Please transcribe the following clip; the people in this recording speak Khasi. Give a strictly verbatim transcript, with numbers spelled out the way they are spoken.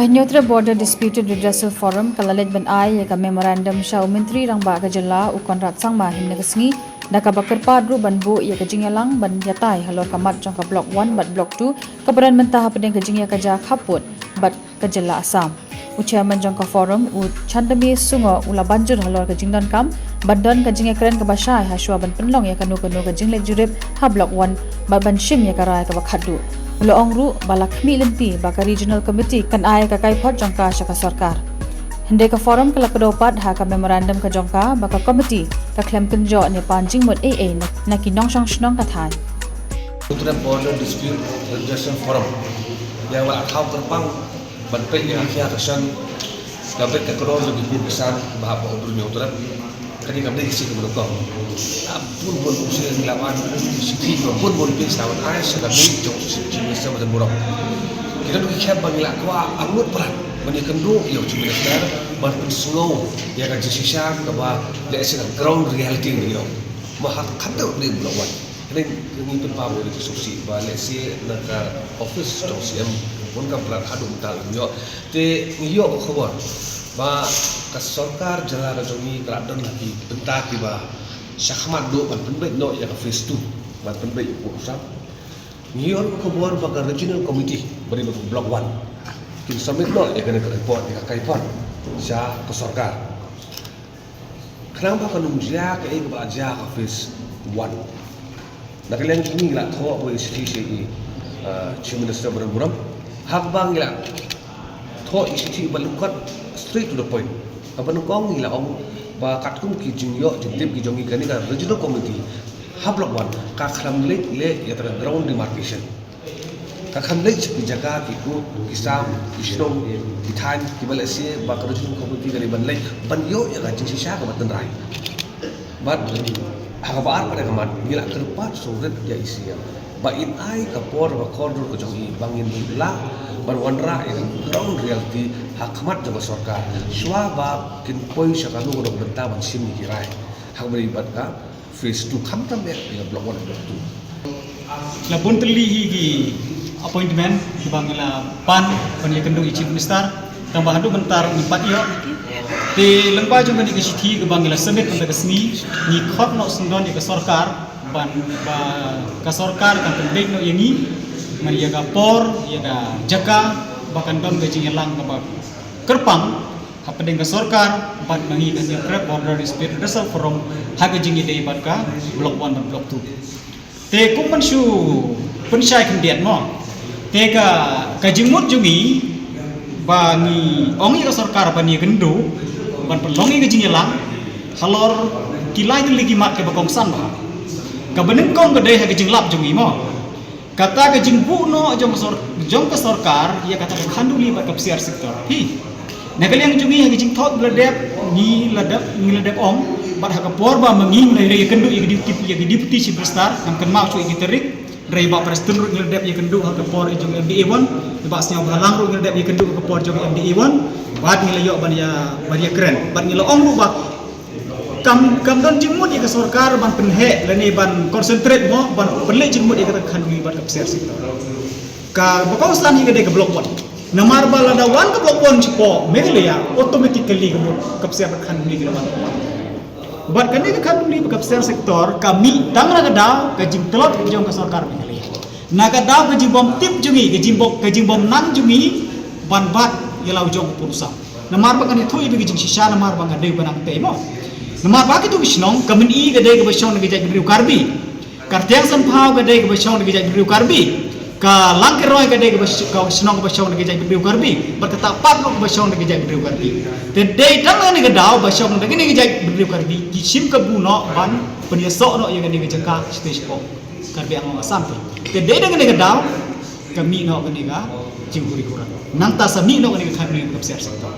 Hynñiewtrep Border Dispute Redressal Forum ka la leit ban ai ïa ka memorandum sha u Myntri Rangbah ka jylla u Conrad Sangma hynne ka sngi, da kaba kyrpad ruh ban buh ïa ka jingïalang ban ïatai halor ka mat jong ka Block one bad Block two kaba don mynta hapdeng ka jingïakajia khappud bad ka jylla Assam. U chairman jong ka forum u Chandamir Sungo u la ban jur halor ka jingdonkam ban don ka jingïakren kaba shai hashwa ban pynlong ïa kano kano ka jingleit jurip ha Block one bad ban shim ïa ka rai kaba khatduh. U la ong ruh ba la khmih lynti ba ka regional committee kan ai ka kaiphod jong ka sha ka sorkar. Hynrei ka forum ka la kdew pat ha ka memorandum ka jong ka ba ka committee ka khlem kynjoh ne pan jingmut ei ei na ki nongshong shnong ka thaiñ. Hynñiewtrep Border Dispute Redressal Forum ïa la thaw kyrpang ban peit ïa ka shan ka beit ka kdor jong ki kum ki san ba hap ba u bru Hynñiewtrep. Kane kam dei ka sik ka bru kong. Bun bun u sik ngi la wan shithi ba bun bun peit sa wan ai sa ka beit jong Chief Minister Badan Burom. Kita tu ki khep ba ngi la kwah angut pran ban ïa kynduh ïa u Chief Minister ban pynsngew ïa ka jingshisha kaba lehse ka ground reality ngi ïoh. Ma ha ka khatduh ni Block one. Kane ngi pynpaw ïa ki suk sih ba lehse na ka office jong C M bun kam pran haduh mynta ym ïoh. Te ngi ïoh ka khubor ba ka sorkar jylla ka jong ngi ka la don ha ki bynta kiba sha khmat duh ban pynbeit noh ïa ka phase two ban pynbeit ïa u pud u sam. Ngi ïoh ka khubor ba ka regional committee ba dei ba ka Block one kin submit noh ïa kane ka report ïa ka kaiphod sha ka sorkar. Khnang ba kan ym jia kaei kaba la jia ha phase one. Na ka liang jong ngi ngi la thoh ba i shithi sha i, uh, Chief Minister Badan Burom. Haba ngi la thoh i shithi ba lyngkot, straight to the point. Kaba nyngkong ngi la ong ba katkum ki jingïoh jingtip ki jong ngi, kane ka regional committee ha Block one ka khlem leit leh ïa ka ground demarcation. Ka khlem leit sha ki jaka, ki kut, ki sam, ki shnong, ki thaiñ kiba lehse ba ka regional committee ka dei ban leit ban ïoh ïa ka jingshisha kaba tynrai. Bad ha kaba ar pat ka mat ngi la kyrpad sngewrit ïa i C M ba in ai ka por ba kordor ka jong i ba ngin lah ban wanrah ïa ka ground reality ha khmat jong ka sorkar shuwa ba kin poi sha kano kano ka bynta ban shim ïa ki rai ha kaba ïadei bad ka phase two, khamtam eh ïa Block one, Block two. La bun tylli hi ki appointment kiba ngi la pan ban ïakynduh ïa Chief Minister, tang ba haduh mynta ruh ngim pat ïoh. Te lyngba jong kane ka shithi kaba ngi la submit mynta ka sngi, ngi khot noh syndon ïa ka sorkar ban ba ka sorkar kan pynbeit noh ïa ngi man ïa ka por, ïa ka jaka ba kan don ka jingïalang kaba kyrpang hapdeng ka sorkar bad ma ngi ka Hynñiewtrep Border Dispute Redressal Forum ha ka jingïadei bad ka Block one bad Block two. Te kum ban shu pynshai khyndiat mo, te ka, ka jingmut jong ngi ba ngi ong ïa ka sorkar ban ïakynduh ban pynlong ïa ka jingïalang halor ki lai tylli ki mat kiba kongsan bha. Kaba nyngkong ka dei ha ka jinglap jong ngi mo. Kata ka jingbuh noh jong ka sor-, jong ka sorkar ïa kata ka khanduli bad ka psiar sector. Hi. Na ka liang jong ngi ha ka jingthoh ba la dep ngi la dep, ngi la dep ong bad ha ka por ba ma ngi ngi la ïakynduh ïa ka deputy, ïa ka deputy chief minister, ngam kynmaw shuh ïa ki tarik, hynrei Bah Prestone ruh ngi la dep ïakynduh ha ka por jong M D A one, Bah Sniawbhalang ruh ngi la dep ïakynduh ha ka por jong M D A one, bad ngi la ïoh ban ïa, ban ïakren, bad ngi la ong ruh ba Kam, kam don jingmut ïa ka sorkar ban pynheh lane ban concentrate mo ban pynleit jingmut ïa kata ka khanduli bad ka psiar sector. Kaba kongsan hi ka dei ka Block one. Namar ba lada wan ka Block one shapoh Meghalaya, automatically ka mut ka psiar bad khanduli ka la wan. Bad kane ka khanduli bad ka psiar sector ka mih tang na ka daw ka jingtlot jong ka sorkar Meghalaya. Na ka daw ka jingbym tip jong ngi, ka jingbym, ka jingbym nang jong ngi ban bat ïa la u jong u pud u sam. Namar ba kan ïathuh ïa ka jingshisha namar ba nga dei ba nang tei mo. Namar ba kito ki shnong, ka Myni ka dei kaba shong na ka jaitbynriew Karbi. Ka Rtiang Sanphaw ka dei kaba shong na ka jaitbynriew Karbi. Ka Langkyroi ka dei kaba sh-, ka shnong kaba shong na ka jaitbynriew Karbi. Bad kata pat ruh kaba shong na ka jaitbynriew Karbi. Te dei tang na ka daw ba shong na ka jaitbynriew Karbi ki shim kabu noh ban pynïasoh noh ïa kane ka jaka shatei shapoh Karbi Anglong Assam te. Te dei da kane ka daw ka mih noh kane ka jinghuri hura. Nangta sa mih noh kane ka khanduli ka psiar sector.